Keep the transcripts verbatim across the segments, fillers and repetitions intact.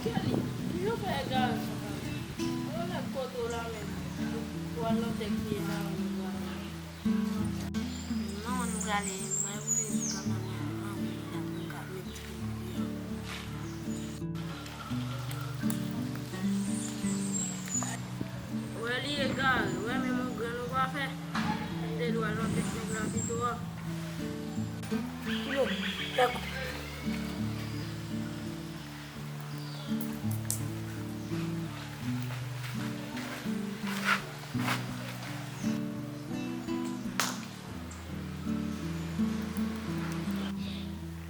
Kelly, kijan w fè egare konsa? Mwen mèt kote w la menm. Ou al nan tèt pye la, ou al. Non, nou prale, mwen vle di kanmenm, mwen vle la pou m ka mete. Wè li egare, wè menm yon grenn ou pa fè. Te dwe al nan tèt nèg la pito a. Kilo, dakò.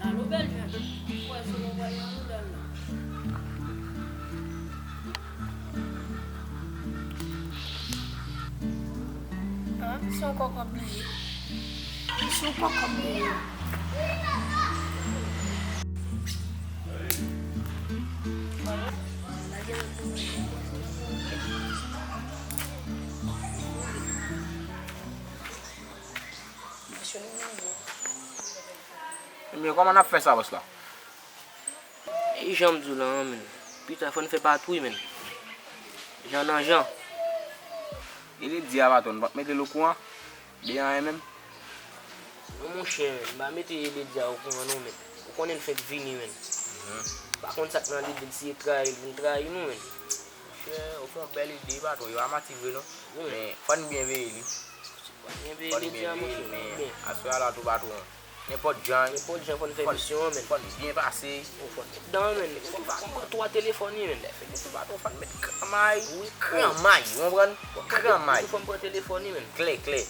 Alo, bèl jèn. Ou kwè se mwen pral nan nouvèl la? Ah, se yon kòkòb li ye. Se yon kòkòb li ye. Ebyen, kòman n ap fè sa, bòs la? E jan m di w la an, menn. Pita, fò n fè patwouy, menn. Jan nan jan. E Ledi a, patwon, n p ap mete l okouran de anyen menm? Non, monchè, menn, m pa mete Ledi a okouran, non, menn. Ou konnen l fèk vini, menn. M pa konn sa k nan lide l, si e trayi l vin trayi nou, menn. Monchè, ou fè yon bèl ide, patwon. Yo pa manti vre, non. Wi, menn. Men, fò n byen veye li. Fò n byen veye Ledi a, monchè. Men, aswè a la tou, patwon. Nenpòt jan. Nenpòt jan, fò n fè misyon an, menn. Fò n byen pase. Fò n met dan, menn. Fò n pran twa telefòn, wi, menn. Lè fini tou, patwon, fò n met granmay. Wi, granmay, ou konprann? Granmay. Fò n pran telefòn, wi, menn. Klè, klè.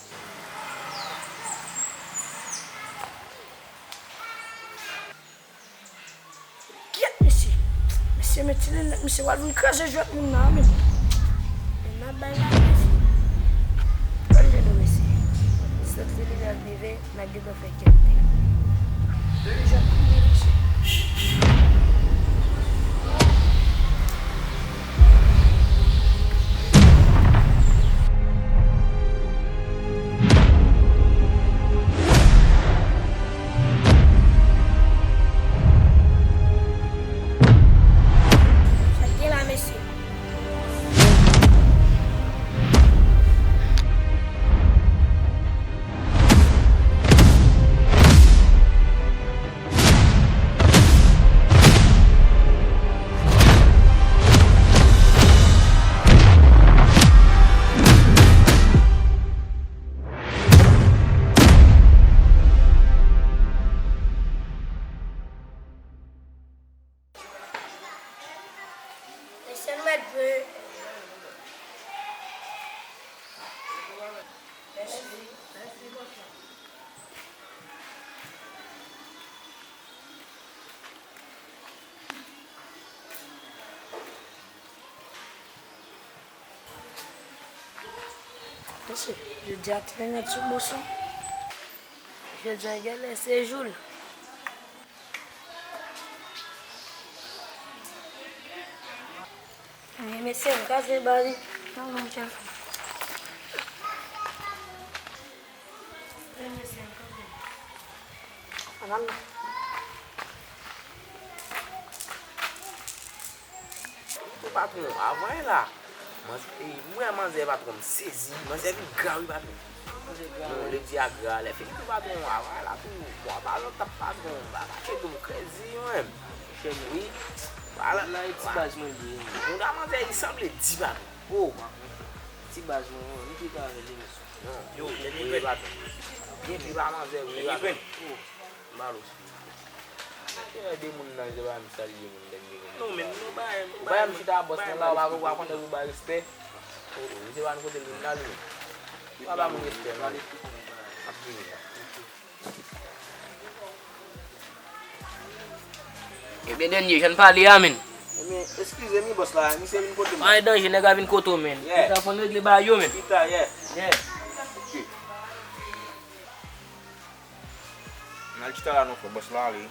Gyèt, mesye. Mesye, men ti linèt, mesye, w al vin kraze jwèt moun nan, men. Men n ap bay la, mesye. Pral jwenn nou, mesye. Sòt li, li al rive, n a gentan fè kèk nèg. Jwèt moun nan, mesye. Sa k gen la, mesye? Mesye, nou mèt jwe. Mèsi. Mesye, jodi a te nèt sou bòs la. Jodi a genlè se jou l. Men mesye, m kraze ba li. Non, non, m tchèl. Men mesye, m kraze. Anan. Ou patwon, avan e la. Manz-, e, m wè manzè patwon, m sezi. Manzè vin gra wi patwon. Manzè gra. Non, wi. Ledi a gra. Lè fini tou patwon, avan e la tou. Bon, pa lontan patwon, ba mache tou m krezi mwen. Chè mwen. Wi. Wala. La e ti baz mwen li ye. Moun a manzè li sanble di patwon. Oh. Ti baz mwen, wi, m trete avè li mesye. Non, yo, yo, yo, patwon. Byen pi ba manzè wi patwon. Oh. M ba l respè. Kè de moun nan, se pa m salye moun dènye moun. Non, men nou ba, ou ba m chita bòs nan la, ou pa, ou pa konnen pou ba respè. Oh, oh, se pa n kote l vin la, li. Ou pa ba moun respè, non. Ap vini la. Ebyen, dènye, jan n pale a, menn. Ebyen, eskize m wi, bòs la, misye vin kote m. Pa gen danje, nèg la vin kote w, menn. Yeah. Pita, fò n regle bagay yo, menn. Pita, yeah. Yeah. Ok. N al chita la non frè, bòs la ale.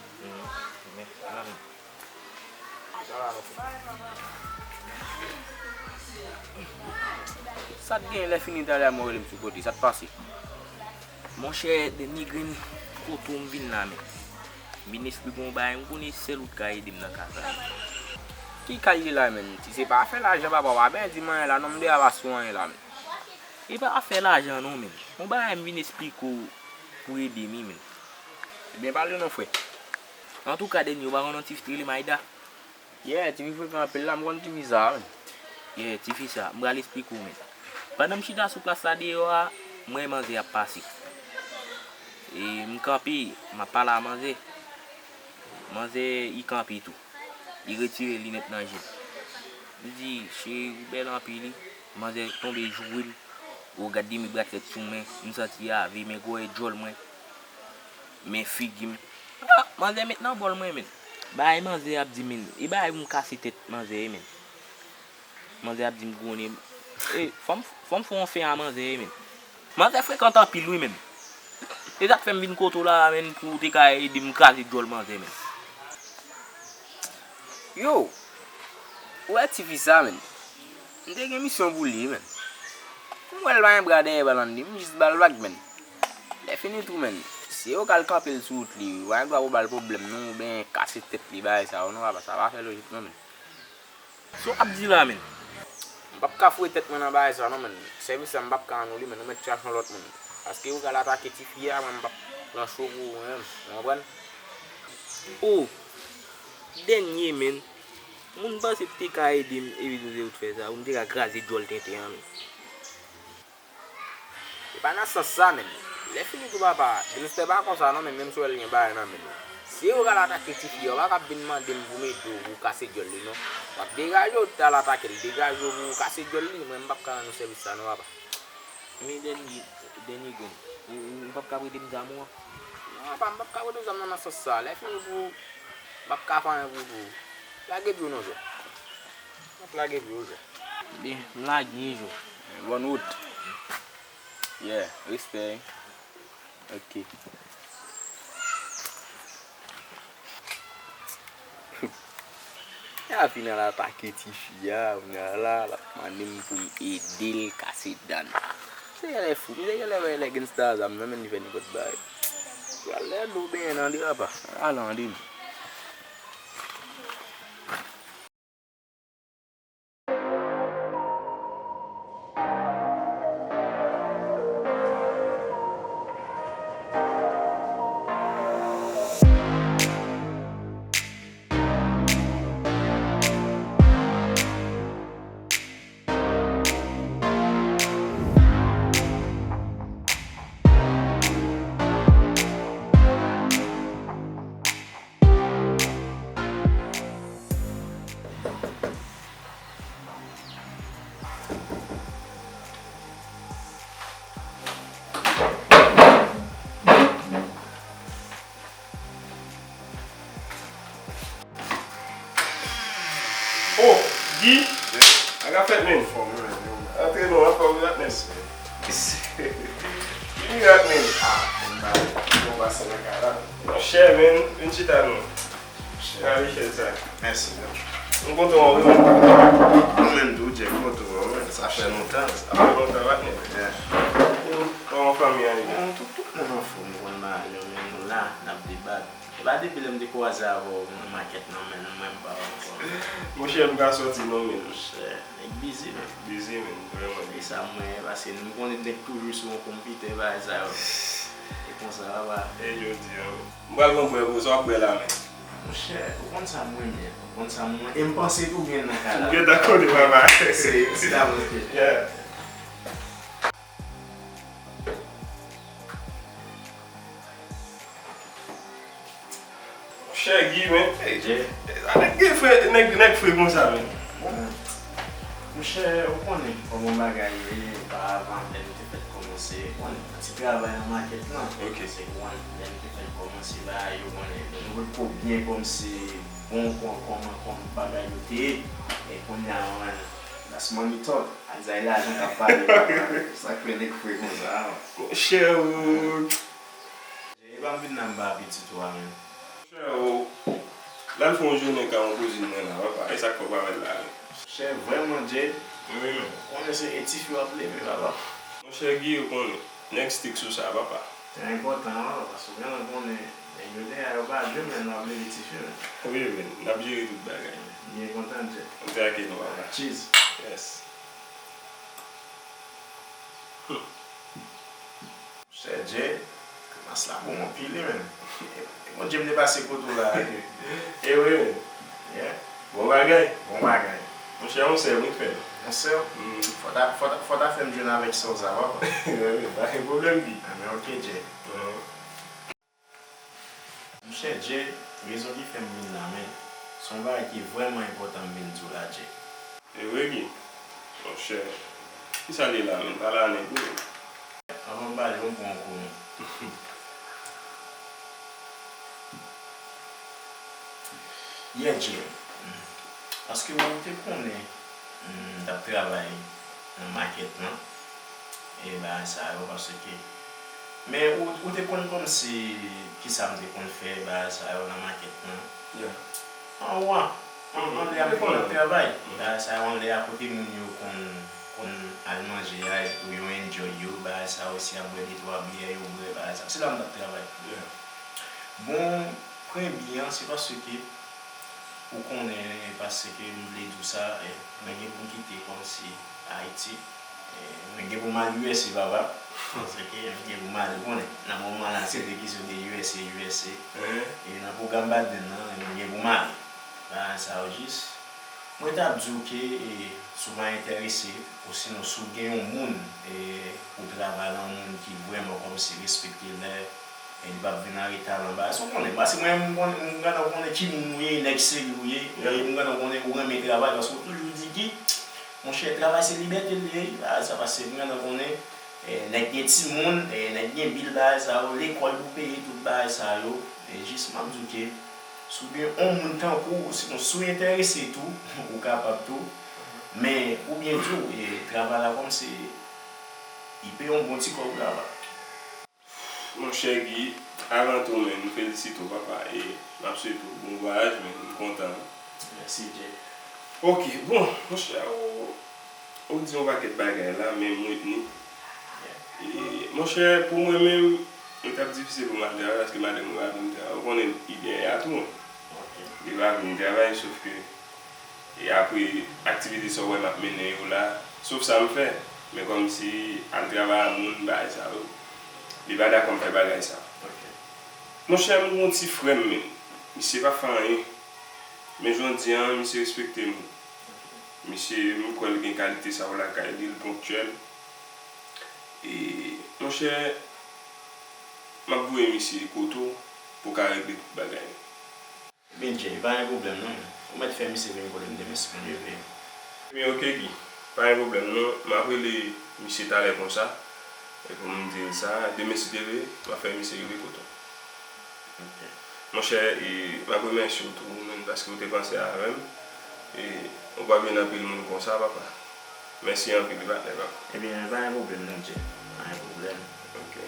Sa t gen lè fini talè a mwen rele m sou kote, sa t pase? Monchè, dènye grenn kote w m vin la, men. M vin esplike w yon bagay, m konnen sèl ou t ka ede m nan ka sa. Ki kay li la menm? Si se pa afè lajan papa, w pa byen di m anyen la non, m deja pa sou anyen la menm. E pa afè lajan non menm. Yon bagay m vin esplike w pou ede m wi menm. Ebyen pale non frè. Antouka dènye ou pa konn yon tifi ki rele Mayda? Yeah, tifi frekan anpil la, m konn tifi sa a menm. Yeah, tifi sa, m pral esplike w menm. Pandan m chita sou plas la deyò a, m wè manzè ap pase. E m kanpe, m ap pale a manzè. Manzè, li kanpe tou. Li retire linèt nan je l. M di, cheri, ou bèl anpil wi. Manzè tonbe joure m. O gad demi braslèt sou men, m santi ave men gwòyè djòl mwen. Men figi m. Ah, manzè met nan bòl mwen, men. Bagay manzè ap di, men. E bagay pou m kase tèt manzè, men. Manzè ap di m konnen. E, fò m, fò m fè yon fen a manzè, men. Manzè frekan anpil, wi, men. E sa k fè m vin kote w la, men, pou w te ka ede m kraze djòl manzè, men. Yo, ou wè tifi sa, men. M te gen misyon pou li, men. M wè l pa gen bra dèyè bal ann li, m jis ba l vag, men. Lè fini tou, men. Se yo k al kanpe l sou wout li, wi. Ou pa gen dwa pou ba l pwoblèm, non, oubyen kase tèt li, bagay sa yo, non, papa, sa pa fè lojik, non, men. Sa w ap di la, men? M p ap ka foure tèt mwen nan bagay sa, non, men. Sèvis sa, m p ap ka annou li, men. Ou mèt chache yon lòt moun. Paske ou pral atake tifi a, mwen, m p ap pran cho pou ou, men. Ou konprann? O, dènye, men. Moun panse te ka ede m evite w te fè sa, ou m te ka kraze djòl tenten an, men. E pa nan sans sa, men. Lè fini tou, papa, gangstè pa konsa, non, men, menm si w wè l gen bagay nan men l. Si ou pral atake tifi a, ou pa ka vin mande m pou m ede w pou w kase djòl li, non. W ap degaje w, t al atake l, degaje w pou w kase djòl li, mwen, m p ap ka rann ou sèvis sa, non, papa. Men dènye, dènye grenn. Ou, ou, ou p ap ka prete m zam ou an? Non, papa, m p ap ka prete w zam nan, nan sans sa. Lè fini pou, m p ap ka fè anyen pou, pou. Lage pye w non, jò. M ap lage pye w, jò. Byen, m lage, jò. Bòn wout. Yeah, respè. Ok. L ap fin al atake tifi a, kounye a la, l ap mande m pou m ede l kase dan l. Misye genlè fou, misye genlè wè lè gangsta a zam nan, men li fè nenpòt bagay. Pral lè dlo benyen nan li, papa. Al andedan. Oh, Guy! Sa k ap fèt, men? Anfòm, wi, men. Antre non, anfòm, wi, men. Mèsi. Wi, men. Ah, bon bagay. Bon bagay nan kay la. Monchè, men, vin chita non. Chita, wi, chèz sa. Mèsi, men. M kontan wè w, wi, men. Mwen menm tou, Djè, m kontan wè w, men. Sa fè lontan. Sa fè lontan, wi, men. Yeah. Kòman fanmi an ye? Bon, tout, tout moun anfòm, ou konn bagay yo, men nou la, n ap debat. E pa depi lè m te kwaze avè w nan makèt nan, men mwen m pa wè w ankò. Monchè, m pa sòti non, men. Monchè, nèg bizi, men. Bizi, men, vrèman bizi. E sa m wè, paske nou konnen nèg toujou sou yon konpitè, bagay sa yo. E konsa, papa. E jodi a, men. M pral pran bwè pou sa w ap bwè la, men. Monchè, ou konn sa m renmen, ou konn sa m renmen. E m panse tou gen nan kay la. Ou gentan konnen, papa. Se, se la, monchè. Yeah. Monchè Guy, men. Hey, Jay. Sa nèg gen fre, nèg, nèg fre konsa, men. Bon, monchè, ou konnen kòman bagay ye, oparavan, lè nou te fèk kòmanse, ou konnen, ti travay nan makèt lan. Ok. Se, ou konnen, lè nou te fèk kòmanse, bagay yo, ou konnen, nou potko byen kòmsi bon, kò-, kòman, kòman bagay yo te ye. E kounye a, ou konnen, that's money talk. Sa se lajan k ap pale, papa. Sa k fè nèg fre konsa, a. Monchè, ou, Jay, e pa m vin la m pa apitit ou a, men. Monchè, o, l al fè yon jounen ka yon kouzin mwen la, papa. E sa k fè w pa wè l la, men. Monchè, vrèman, Jay. Wi, men. Ou konnen se e tifi w ap leve, papa. Monchè Guy, ou konnen. Nèg strik sou sa, papa. Sa enpòtan, papa, paske w genlè konnen, nèg yo dèyè a, yo pa jwe, men n ap leve tifi, men. Wi, men. N ap jere tout bagay, men. Byen kontan, Jay. M te ak nou, papa. Cheese. Yes. Monchè Jay, grimas la bon anpil wi menm. E Bondye m te pase kote w la. E wi menm. Yeah. Bon bagay. Bon bagay. Monchè, yon sè wi k fè. Yon sè? Mm. Fò ta, fò ta, fò ta fè m jwenn avèk sè w sa, papa. Pa gen pwoblèm, Guy. Anben, ok, Jay. Mhm. Monchè Jay, rezon ki fè m vin la, men, se yon bagay ki vrèman enpòtan m vin di w la, Jay. E vre, Guy? Monchè, kisa l ye la, menm? Pale a nèg ou menm. Anvan m pale, yon pran yon kou non. Yeah, Jay. Paske ou te konnen, m t ap travay nan makèt lan, e bagay sa yo, paske, men ou, ou te konn kòmsi kisa m te konn fè, bagay sa yo nan makèt lan. Yeah. An wa, an, mhm, anlè a m te konn ap travay. Mhm. Bagay sa yo anlè a kote moun yo konn, konn al manje a, pou yo enjoy yo, bagay sa yo, si y ap bwè de twa byè, yo bwè, bagay sa. Se la m t ap travay. Yeah. Bon, premye an, se paske ou konnen, paske m vle di w sa, eh, mwen gen pou m kite kòmsi Ayiti. Eh, mwen gen pou m al U S A, papa. Paske mwen gen pou m al, ou konnen, nan moman la, se te kesyon de U S A, U S A. Mhm. E nan pwogram Biden nan, mwen gen pou m al. Bagay sa yo jis. Mwen t ap di w ke, eh, si w pa enterese, osinon si w gen yon moun, eh, ou travay la, yon moun ki vrèman kòmsi respekte lè, e li p ap vin an reta nan bagay. Si w konnen, paske mwen, m konnen, m gentan konnen ki moun ou ye, nèg serye ou ye, e m gentan konnen ou renmen travay, paske ou toujou di ki, monchè, travay se libète l ye, bagay sa, paske m gentan konnen, e nèg gen timoun, e nèg gen bil, bagay sa yo, lekòl pou peye, tout bagay sa yo. E jis, m ap di w ke, si w gen yon moun tankou w, sinon si w enterese tou, ou kapab tou. Men, oubyen tou, e, travay la kòmsi, li peye yon bon ti kòb la, papa. Monchè Guy, avan tou menm, m felisite w, papa, e m ap swete w bon vwayaj, men m kontan. Mèsi, Jay. Ok, bon, monchè, ou, ou di yon pakèt bagay la, men m retni. Yeah. E, monchè, pou mwen menm, li t ap difisil pou m al travay, paske madanm mwen pa vin travay. Ou konnen, li dèyè a tou. Ok. Li pa vin travay, sof ke E apre, aktivite sa w wè m ap mennen yo la, sof sa m fè, men kòmsi al travay a moun, bagay sa yo, li pa dakò m fè bagay sa. Ok. Monchè, m gen yon ti frè m, men misye pa fè anyen. Men jodi a, misye respekte m. Ok. Misye, m kwè l gen kalite sa yo lakay li, l ponktyèl. E, monchè, m ap voye misye kote w pou w ka regle tout bagay. Ebyen, Jay, pa gen pwoblèm non. Ou mèt fè misye vin kote m demen si Bondye vle. Ebyen, ok, Guy. Pa gen pwoblèm non. M ap rele misye talè konsa. E pou m di l sa, demen si Dye vle, m ap fè misye rive kote w. Ok. Monchè, e, m ap remèsye w tou, menm, paske w te panse avè m. E, ou p ap jwenn anpil moun konsa, papa. Mèsi anpil, wi, patnè pa m. Ebyen, pa gen pwoblèm non, Jay. Pa gen pwoblèm. Ok. Eh,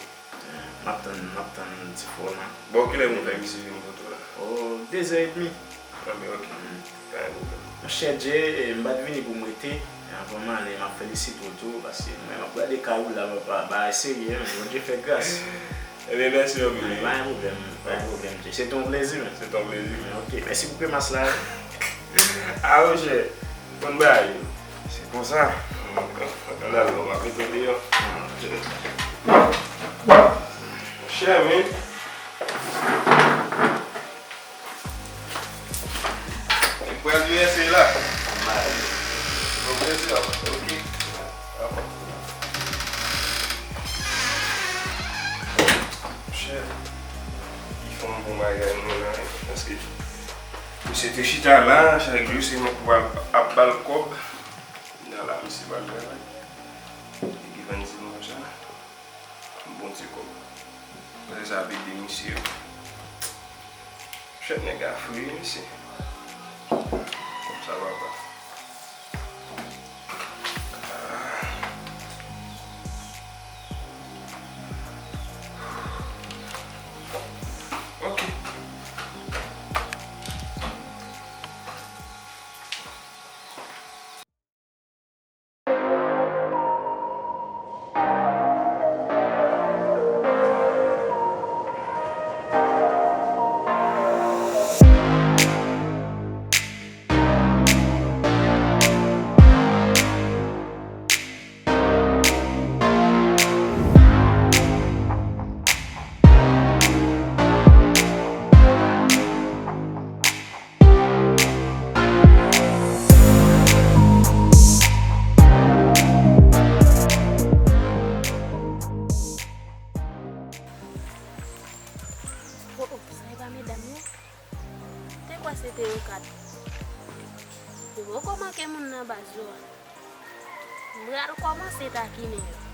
m ap tann, m ap tann ti frè w lan. Bon, kilè pou m fè misye vin kote w la? O, de zè edmi. Anben, ok. Mm. Pa gen pwoblèm. Monchè Jay, eh, m pa t vini pou m rete. Anvan m ale, m ap felisite w tou, paske mwen, m ap gade kay ou la, papa, bagay serye, wi, Bondye fè gras. Ebyen, mèsi anpil, wi. Pa gen pwoblèm, pa gen pwoblèm, Jay. Se te yon plezi, men. Se te yon plezi. Ok, mèsi pou kremas la. A, monchè, konn bagay yo. Se konsa. Ann al non, m ap mete w deyò. Monchè, men. Li pral U S A la. Bon, mèsi, papa. Ok. Monchè, li fè yon bon bagay, mwen la, paske misye te chita la, chak jou se mwen pou al ap ba l kòb. Nan la, misye pral travay. Li vann ti manje la. Bon ti kòb. Apre sa, ap ede misye yo. Chèf nèg a fre, mesye. Sa va pa. Ah. Ok. Poko manke moun nan baz yo. M pral kòmanse takinen yo.